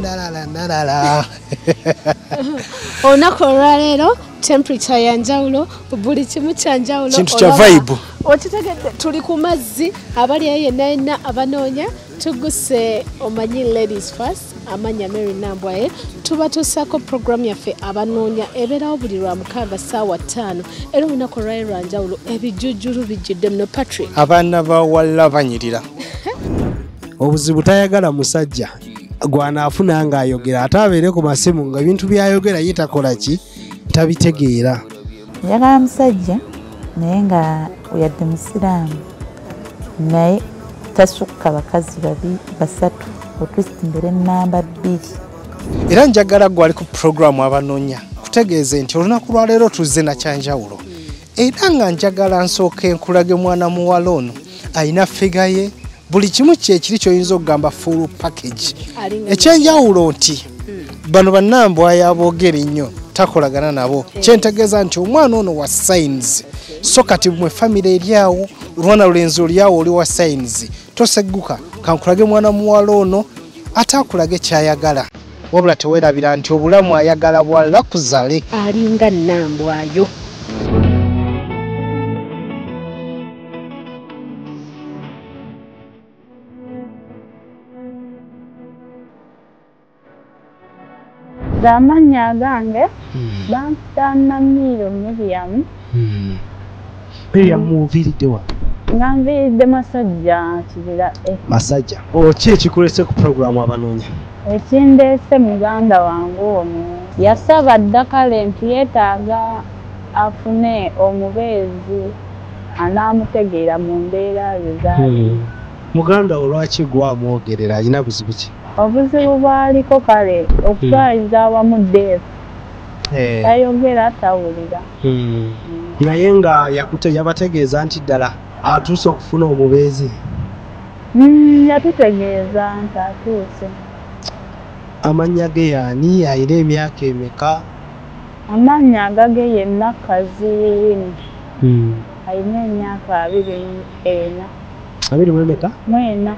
Nalala nalala. Olunaku olwaleero temperature ya njawulo, buli kimu kya njawulo. Kintu kya vibe. Okitegedde, tuli ku mazzi, abali eyo yenna yenna abanoonya tuguse omanyi ladies first, amanya Mary Nambwaye. Tubatuusaako program yaffe abanoonya ebeerawo buli lwa mukaaga ssaawa 5. Era olunaku olwaleero lwa njawulo, ebijujulu bijjudde muno. Patrick, abaana bawala banyirira. Obuzibu tayagala musajja gw'anaafuna ng'ayogera, ate abeere ku masimu nga ebintu by'ayogera ye takola ki, tabitegeera. Njagala musajja naye nga yadde musiraamu, naye tasukka bakazi babiri basatu, at mbere namba 2. Era njagala gwe ali ku puroguramu abanoonya kutegeeze nti olunaku lwaleero tuzze na kyanjawulo, era nga njagala nsooke nkulage mwana muwala ono alina ffiga ye, buli kimu kyekiri ky'oyinza okugamba full package. Ekyenjawulo nti bano bannambwayo aboogera ennyo takolagana nabo, kyentegeeza nti omwana ono wa signs. So kati mwe famire eri awo, olwana lulenzi oli awo oli wa signs, tosegguka, kankulage mwana muwala ono ate akulage ky'ayagala. Wabula teweerabira nti obulamu ayagala bwa lakuzale. Alinga Nambwayo. Amannya agange bampita Namiiro Miriam. Miriam, muviiridde wa? Nga nviiridde Masajja Kibira E. Masajja. Ki ekikulese ku puroguramu abanoonya? Ekindeese muganda wange ono yasaba dda kale nti yeetaaga afune omubeezi anaamutegeera mu mbeera ze zaali. Muganda wo lwaki gwamwogerera, alina buzibu ki? Obuzibu bwaliko kale okutwaliza awamu death. Tayogera tawulira. Naye nga yabategeeza nti ddala atuuse okufuna omubeezi? Yatutegeeza nti atuuse. Amannya ge yaani? Alina emyaka emeka? Amannya agage ye Nakazi Winnie. Alina emyaka 24. 24 emeka? 4.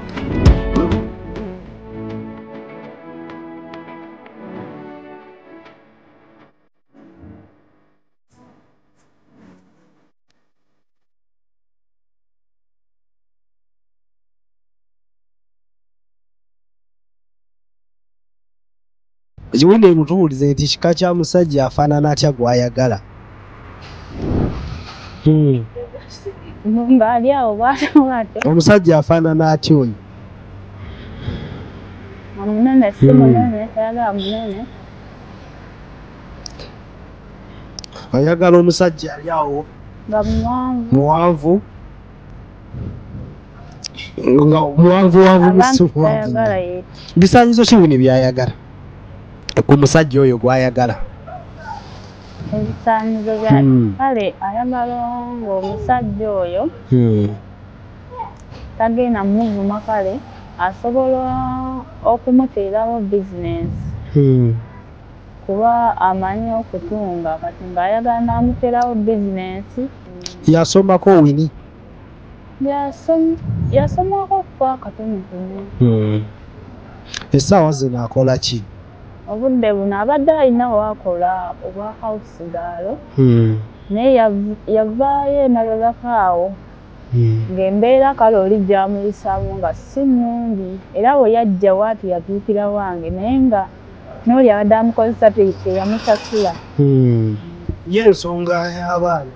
Winnie mutubuulize nti kika kya musajja afaanana atya gw'ayagala? Ng'ali awo bw'atyo. Omusajja afaanana atya oyo? Munene, si munene, tayagala munene. Ayagala omusajja ali awo nga muwanvu. Muwanvu? Nga muwanvu wanvu. Bisaanyizo ki bino by'ayagala ku musajja oyo gw'ayagala? Ebisaanyizo bya kale ayagala ng'omusajja oyo tagenda muvuma, kale asobola okumuteerawo bizinensi kuba amanyi okutunga, kati ng'ayagala n'amuteerawo bizinensi. Yasomako Winnie? Yasomako kwa katonotono. Essaawa zino akola ki? Obudde buno abadde alina waakola obwa house girl, naye yavaayo emabegako awo ng'embeera kale oli gy'amuyisaamu nga si nnungi, era bwe yajja waati yatuukira wange, naye nga n'oli abadde amukozesa teyamusasula. Ye ensonga y'abaana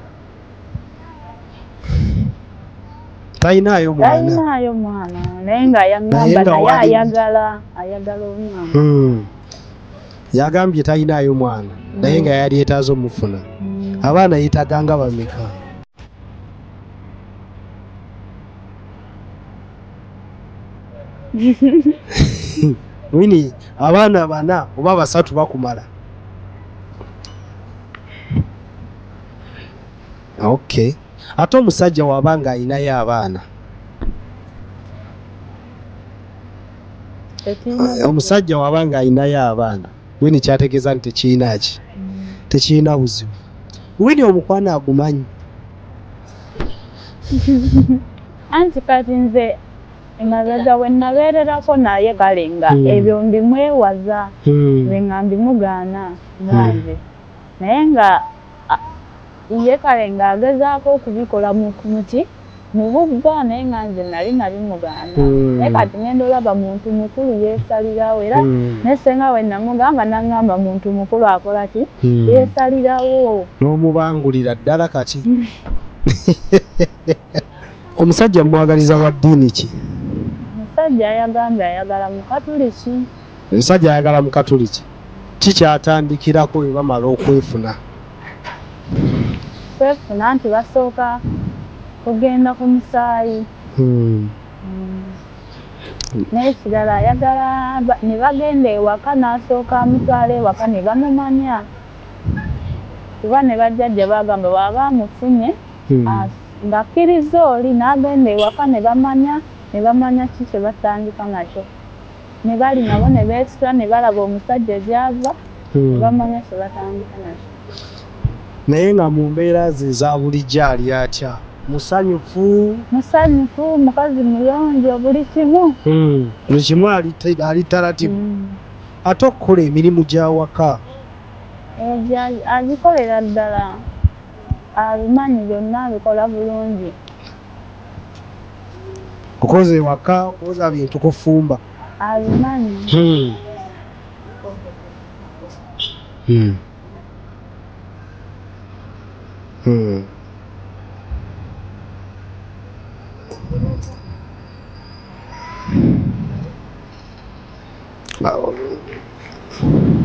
talinaayo mwana? Talinaayo mwana, naye nga yagamba naye ayagala omwana. Yagambye talinaayo mwana naye nga yali yeetaaze omufuna. Abaana yeetaaga nga bameka? Winnie, abaana 4 oba 3 bakumala? Okay. Ate omusajja waba nga alinayo abaana? Omusajja waba nga alinayo abaana, Winnie kyategeeza nti tekirina ki? Tekirina buzibu. Winnie omukwano agumanyi? Anti kati nze Emabega we nabeererako naye kale nga ebyo mbimwewaza, nze nga mbimugaana nganze, naye nga ye kale ng'agezaako okubikola muki mu bubba, naye nga nze nali nabimugaana. Naye kati ngenda olaba muntu mukulu yeesalirawo, era ne ssenga we namugamba n'aŋŋamba muntu mukulu akola ki, yeesalirawo. N'omubangulira ddala kati. Omusajja mwagaliza wa ddiini ki? Omusajja yagambye ayagala mukatuliki. Omusajja ayagala mukatuliki. Kikyatandikirako bwe bamala okwefuna? Kwefuna nti basooka kugenda ku musaayi. N'ekirala ayagala ne bagenda ewaka, n'asooka amutwala ewaka ne bamumanya, kuba ne bajjajja bagamba bw'aba amufunye ng'akkiriza oli n'agenda ewaka ne bamanya ki kye batandika nakyo, ne bali nabo ne beesitula ne balaba omusajja gy'ava ne bamanya kye batandika nakyo. Naye nga mu mbeera ze eza bulijjo ali atya? Musanyufu? Musanyufu, mukazi muyonjo, buli kimu. Buli kimu ali taratibu. Ate okukola emirimu gy'awaka? Agikolera ddala, abimanyi byonna abikola bulungi. Okoze ewaka, okwoza bintu, kufumba? Abimanyi.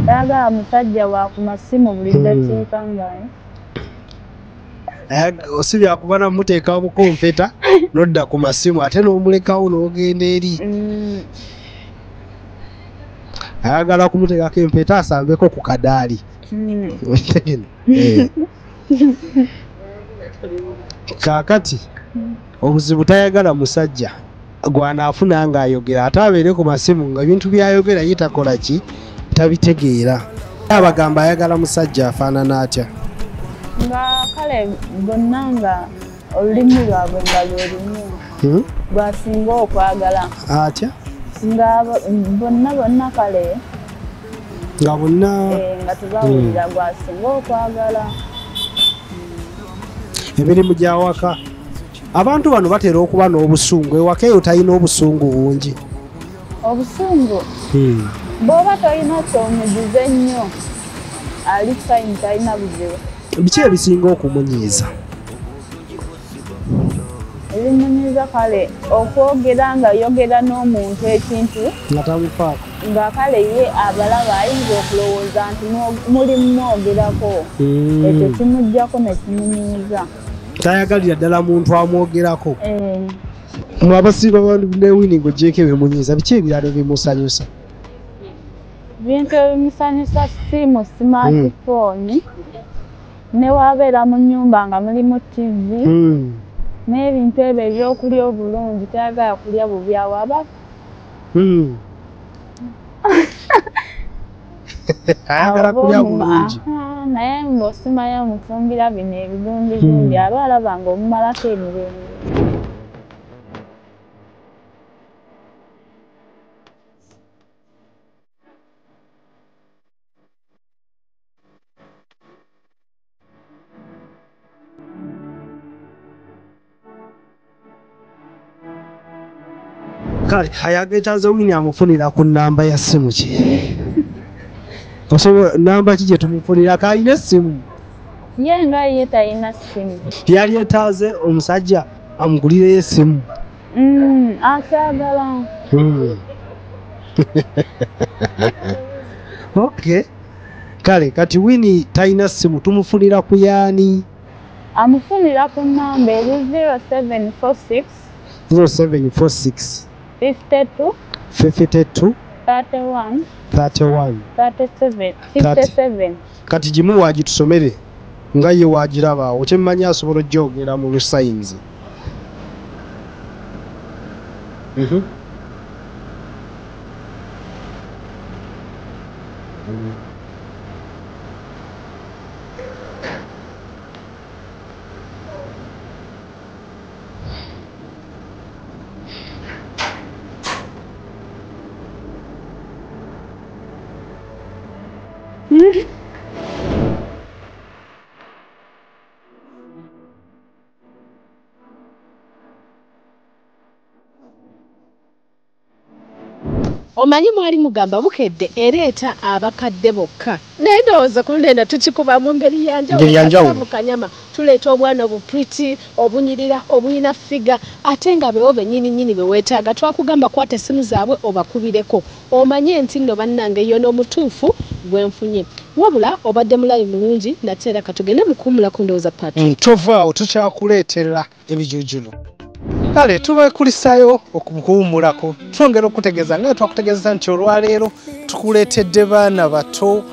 Ayagala musajja wa ku masimu buli ddakiika nga si byakuba namuteeka bukompeta n'odda ku masimu ate n'omulekawo n'ogenda eri. Ayagala kumuteekako empeta asambeko ku kadaali. Kaakati obuzibu tayagala musajja gw'anaafuna ng'ayogera ate abeere ku masimu nga ebintu by'ayogera ye takola ki, tabitegeera. Abagamba ayagala musajja afaanana atya? Nga kale bonna nga olulimi lwabwe nga lwe lumu, lwasinga okwagala. Atya? Nga bonna bonna kale nga bonna nga tebawulira, gwasinga okwagala. Emirimu gy'awaka, abantu bano batera okuba n'obusungu. Ewaka eyo talina obusungu bungi? Obusungu bw'oba tolina kyomugize nnyo ali fine, talina buzibu. Biki ebisinga okumunyiiza? Ebimunyiiza kale okwogera nga yogera n'omuntu ekintu nga tamufaako, nga kale ye abalaba ayinza okulowooza nti muli mumwogerako, ekyo kimuggyako ne kimunyiiza. Tayagalira ddala muntu amwogerako. Mwe abasiiba ne Winnie ng'oggyeeko ebimunyiiza, biki ebirala ebimusanyusa? Bintu ebimusanyusa simu, smartphone, ne wabeera mu nnyumba nga mulimu TV, n'ebintu ebyo ebyokulya obulungi, tayagala kulya bubi awo aba ayagala kulya bulungi. Naye ng'osimayo omufumbira bino ebigumbigundi, aba alaba ng'omumalako emirembe. Kale ayageetaaze Winnie amufunira ku nnamba ya ssimu ki? Osobola namba ki gye tumufunirako? Alina essimu? Ye nga ye talina ssimu. Yali yeetaaze omusajja amugulireyo essimu. Akyagala. Okay. Kale kati Winnie talina ssimu, tumufunira ku yaani? Amufunira ku nnamba eri 0746 0746 52 52 31 31 37 57. Kati gimu wagitusomere nga ye wagiraba awo, kyemmanyi asobola ogyogera mu lusayinzi. Omanyi mwali mugamba Bukedde ereeta abakadde bokka, naye ndowooza kulenda tukikuba mu ngeri yanjawulo. Mu kanyama tuleeta obwana obupuriti obunyirira obulina figa ate nga bewo bennyini nnyini be weetaaga. Twakugamba kwata essimu zaabwe obakubireko omanye nti nno bannange yono omutuufu gwenfunye. Wabula obadde mulayi mulungi nate era katugende mukuwummulako ndowooza Patrick. Tovaawo tukyakuleetera ebijujulo. Kale tubekulisaayo okuwummulako twongera okutegeeza nga twakutegeeza nti olwaleero tukuleetedde baana bato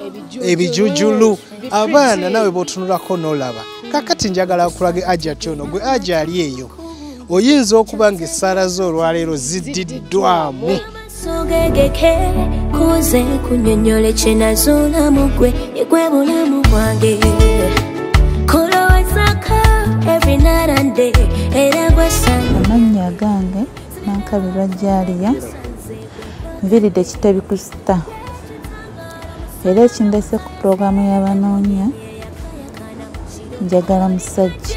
ebijujulu, abaana nawe bw'otunulako n'olaba. Kakati njagala kulage Hajjati ono, gwe Hajja ali eyo oyinza okuba ng'essaala zo olwaleero ziddiddwamu. Sogegeke kuze kunyonyole kyenazuula mu ggwe gwe bulamu bwange kulowozako every night and day era gwesanga. Amannya gange Nankabirwa Jalia, nviiridde Kitebi ku Star, era ekindese ku pulogulaamu y'abanoonya njagala musajja.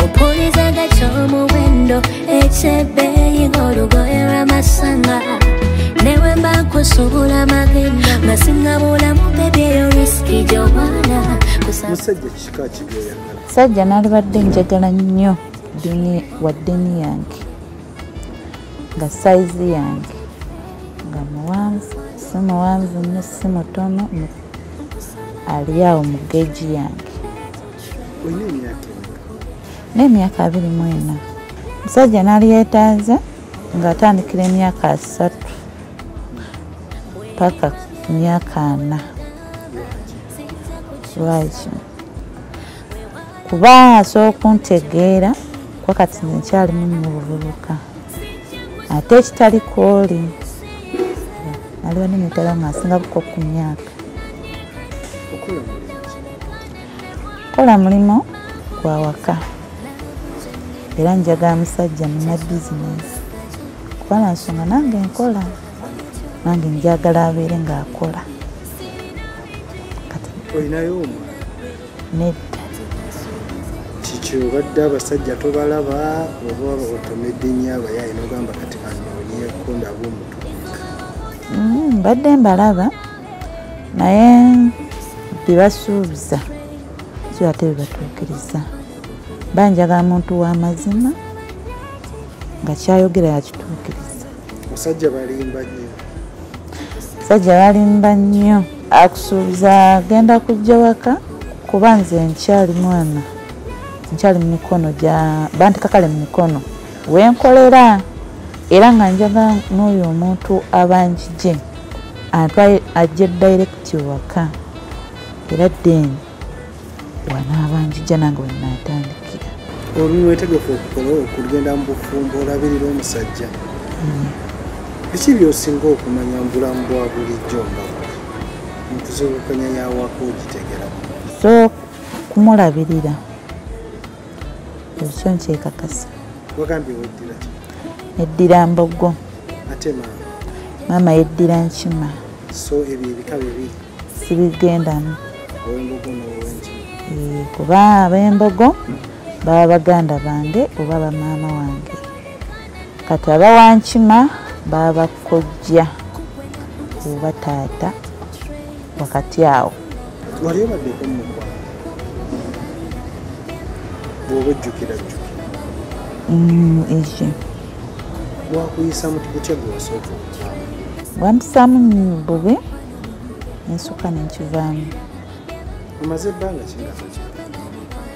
Opulizaga ky'omuwendo ekyebbeeyi ng'olugoye lw'amasanga newe mba nkusuubula magenda nga sinnabulamu bebi eyo risiki gy'omwana. Musajja kika ki gy'oyagala? Musajja nalibadde njagala nnyo wa ddiini yange, nga sayizi yange, nga muwanvu, si muwanvu nnyo si mutono, ali awo mu geegi yange. Olina emyaka emeka? N'emyaka 24. Musajja nali yeetaaze ng'atandikira emyaka 30 paka myaka 40. Lwaki? Kuba asobola okuntegeera kuba kati nze nkyalimu mu buvubuka ate ekitali kwoli naliba nemitala nga nsinga buko ku myaka. Okola mulimu ki? Kola mulimu gwa waka era njagala musajja muna bizinesi kuba na nsonga nange nkola, nange njagala abeere ng'akola. Kati olinayo omwana? Nedda. Kiki obadde abasajja tobalaba oba otomedde nnyo abayaaye n'ogamba kati kanoonyeeko ndabe omutuufu? Mbadde mbalaba naye bibasuubiza so ate bibatuukiriza. Mba njagala muntu w'amazima nga kyayogera yakituukiriza. Basajja balimba nnyo. Basajja balimba nnyo. Akusuubiza agenda kujja waka kuba nze nkyali mwana, nkyali mu mikono gya bantika kale mu mikono wenkolera era nga njagala n'oyo omuntu abanjije antwale ajje direct waka era then wanaabanjija nange wenaatandikira. Oli weetegefu okukola okugenda mu bufumbo olabirira omusajja? Biki by'osinga okumanya mu bulamu bwa bulijjo nga nkuzibuukanya y'awaka ogitegera? So kumulabirira ekyo nkyekakasa. Wagambye weddira ki? Neddira mbogo. Ate maama? Maama yeddira nkima. So ebyo ebika bibiri? Sibigendamu. Ow'embogo n'ow'enkima? Kuba ab'embogo baba baganda bange oba bamaama wange, kati abawankima baba bakojja oba taata wakati awo. Wali obaddeko mu mukwano? Bw'oba ojjukira jjukira. Ekyo. Bwakuyisa butya gwe wasooka okukwana? Bwampisaamu bubi ensooka ne nkivaamu. Omaze ebbanga ki nga tokyala?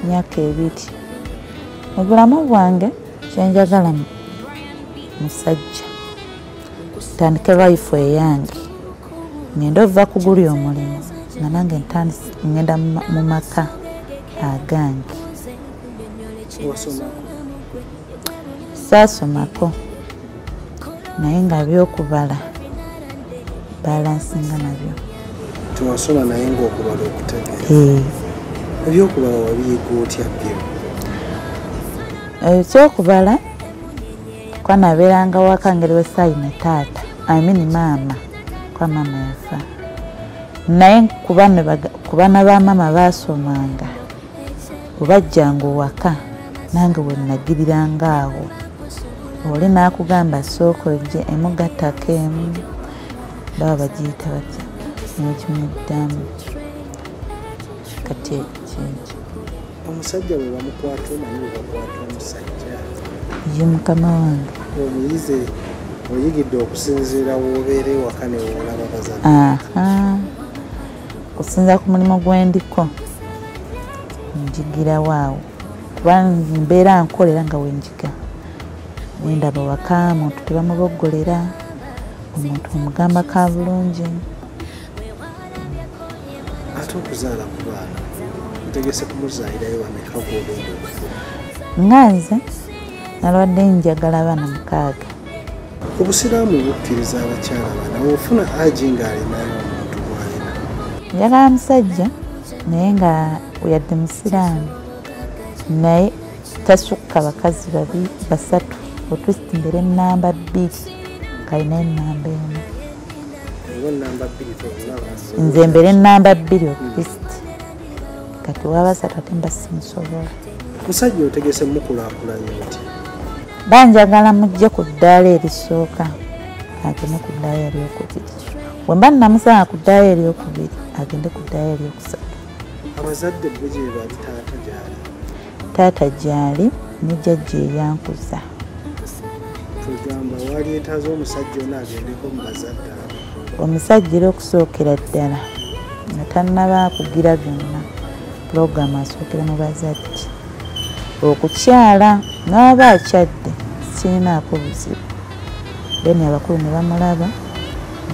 Myaka 2. Mu bulamu bwange kye njagala musajja ntandike life eyange, ngende ova ku guli omulimu nga nange ngenda mu maka agange. Wasomako? Saasomako naye nga byokubala balansinga nabyo. Tewasoma naye ng'okubala okutegeera? Ebyokubala wabiyiga otya byo? Ekyokubala kuba nabeeranga waka ngeri wesaayina taata, I mean maama, kuba maama yafa. Naye ku baana ba maama baasomanga bwe bajjanga owaka nange we nagiriranga awo. Oli n'akugamba sooka ojje emugattako emu baba bagiyita batya n'ogimuddamu. Kati kyekyo. Omusajja bwe bamukwata omanyi bwe bakwata omusajja? Ye mukama wange. Omuyize oyigidde okusinziira w'obeera ewaka ne w'olaba bazadde. Aha. Okusinziira ku mulimu gwendiko njigirawo awo kuba mbeera nkolera nga wenjiga. Wendaba waka omuntu tebamuboggolera, omuntu omugamba ka bulungi. Ate okuzaala ku baana otegese kumuzaalirayo bameka gw'ogenda okufuna? Nga nze nalwadde njagala abaana 6. Obusiraamu bukkiriza abakyala bana ofuna aji ng'alinayo omuntu gw'alina. Njagala musajja naye nga yadde musiraamu naye tasukka bakazi 3 otwist mbere namba 2 kalina enamba 1. Nze mbere namba 2 otwist kati waba 3 ate mba simusobola. Musajja otegese mukulaakulanya oti? Banjagala mujje ku ddaala erisooka agende ku ddaala eryokubiri. Bwe mba namusanga ku ddaala eryokubiri agende ku ddaala eryokusatu. Abazadde bo gye bali taata gy'ali? Taata gy'ali ne jjajja eyankuza. Tugamba walyetaaze omusajja ono agendeko mu bazadde abo. Omusajja era okusookera ddala nga tannaba kugira byonna pulogulaamu asookera mu bazadde. Okukyala n'aba akyadde kirinaako buzibu. Then abakulu ne bamulaba,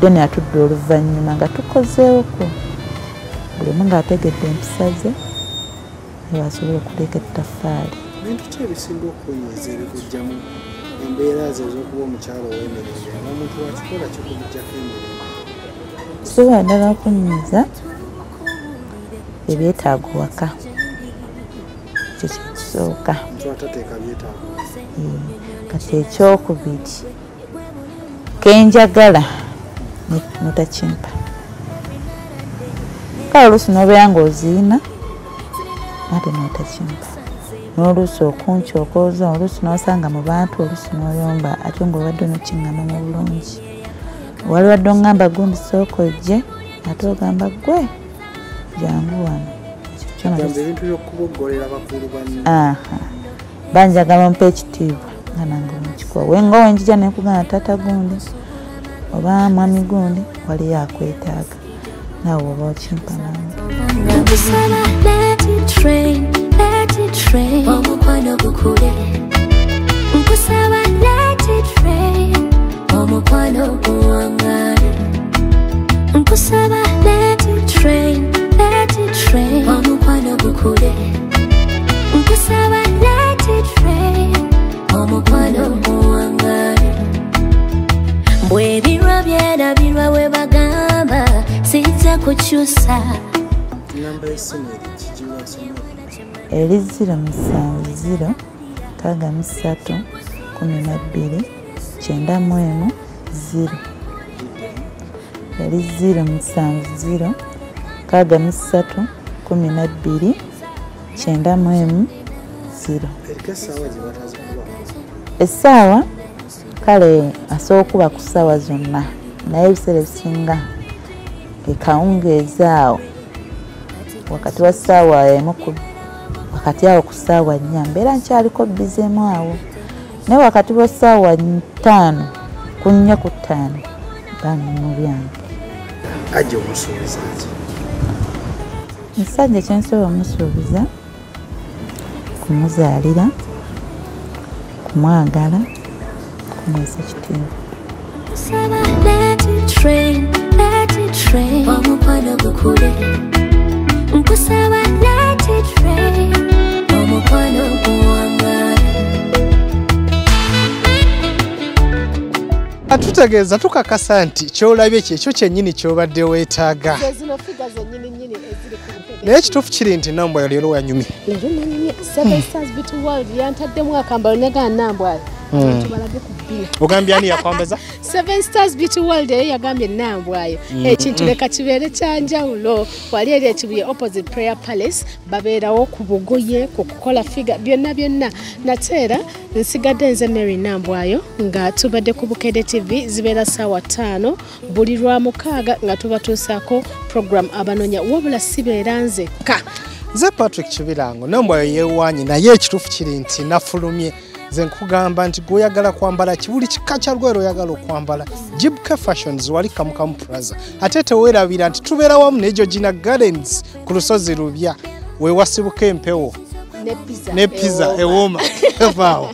then atudde oluvannyuma nga tukozeewoko buli omu ng'ategedde empisa ze asobola okuteeka ettaffaali. Bintu ki ebisinga okukunyiiza ebikujjamu embeera ze ez'okuba omukyala ow'emirembe omuntu wakikola kikumugyako emirembe? Kisobola ddala okunyiiza ebyetaago waka. Ekyo kyekisooka. Kati ekyokubiri kenjagala notakimpa. Kale oluusi n'obeera ng'oziina ate n'otakimpa. N'oluusi okunkyokooza, oluusi n'osanga mu bantu, oluusi n'oyomba ate ng'obadde onokiŋŋamba mu bulungi. Wali wadde oŋŋamba gundi sooka ojje ate ogamba ggwe jangu wano. Ebintu by'okuboggolera bakulu banne. Aha. Banjagala mpa ekitiibwa nga nange omukikuwa. Wenga wenjija ne nkugamba taata gundi oba mwami gundi waliyo akwetaaga naawe oba okimpa nange. Omukwano gukule nkusaba let it rain, omukwano guwangaale. Nkusaba let it rain, let it rain, omukwano gukule. Nkusaba let it rain, omukwano guwangaale. Bwebirwa byerabirwa we bagamba sijja kukyusa. Namba y'essimu eri kigiwasoma? Eri 070 63 12 91 0. Eri 070 63 12 91 0. Essaawa kale asobola okuba ku ssaawa zonna naye ebiseera ebisinga ekawungeezi awo wakati wa ssaawa 1 wakati awo ku ssaawa 4 mbeera nkyaliko bizeemu awo naye wakati wa ssaawa 5 ku 4 ku 5 bandi mu byange. Ajja omusuubiza ki? Musajja kye nsobola omusuubiza kumuzaalira, kumwagala, kumuweesa ekitiibwa. Let it rain, let it rain, omukwano gukule. Nkusaba let it rain, omukwano guwangaale. Atutegeeza tukakasa nti ky'olabye kyekyo kyennyini ky'obadde weetaaga. Zino figa zennyini nnyini eziri ku bukedde. Naye ekituufu kiri nti Nambwayo leero wanyumye. Leero nanyumye. Seven Stars Beauty World yantaddemu akambalo ne ga Nambwayo. Abantu balage ku bbina. Ogambye ani yakwambaza? Seven Stars Beauty World eyo yagambye Nambwayo. Ekintu leka kibeere kyanjawulo. Wali eri ekibuye opposite Prayer Palace, babeerawo ku bugoye, ku kukola figure, byonna byonna. Nate era nsigadde nze Mary Nambwayo nga tubadde ku Bukedde TV, zibeera ssaawa 5 buli lwa mukaaga nga tubatuusaako program Abanoonya, wabula sibeera nzekka. Nze Patrick Kibirango, Nambwayo yeewaanye, naye ekituufu kiri nti nafulumye. Nze nkugamba nti gw'oyagala kwambala ki, buli kika kya lwero oyagala okwambala, Jibke Fashions wali Kamukamu Plaza. Ate teweerabira nti tubeera wamu ne Georgina Gardens ku lusozi Lubya, we wasibuka empewo ne pizza ewooma. Vaawo.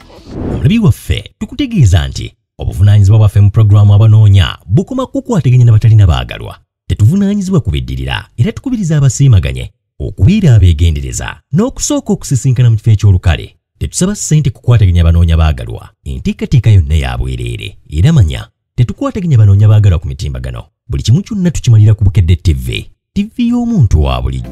Omulabi waffe, tukutegeeza nti obuvunaanyizibwa bwaffe mu pulogulaamu Abanoonya bukoma kukwataganya n'abatalina baagalwa. Tetuvunaanyizibwa kubiddirira, era tukubiriza abasiimaganye okubeera abeegendereza n'okusooka okusisinkana mu kifo eky'olukale. Tetusaba ssente kukwataganya banoonya baagalwa, enteekateeka yonna ya bwereere. Era manya, tetukwataganya banoonya baagalwa ku mitimbagano. Buli kimu kyonna tukimalira ku Bukedde TV, TV y'omuntu wa bulijjo.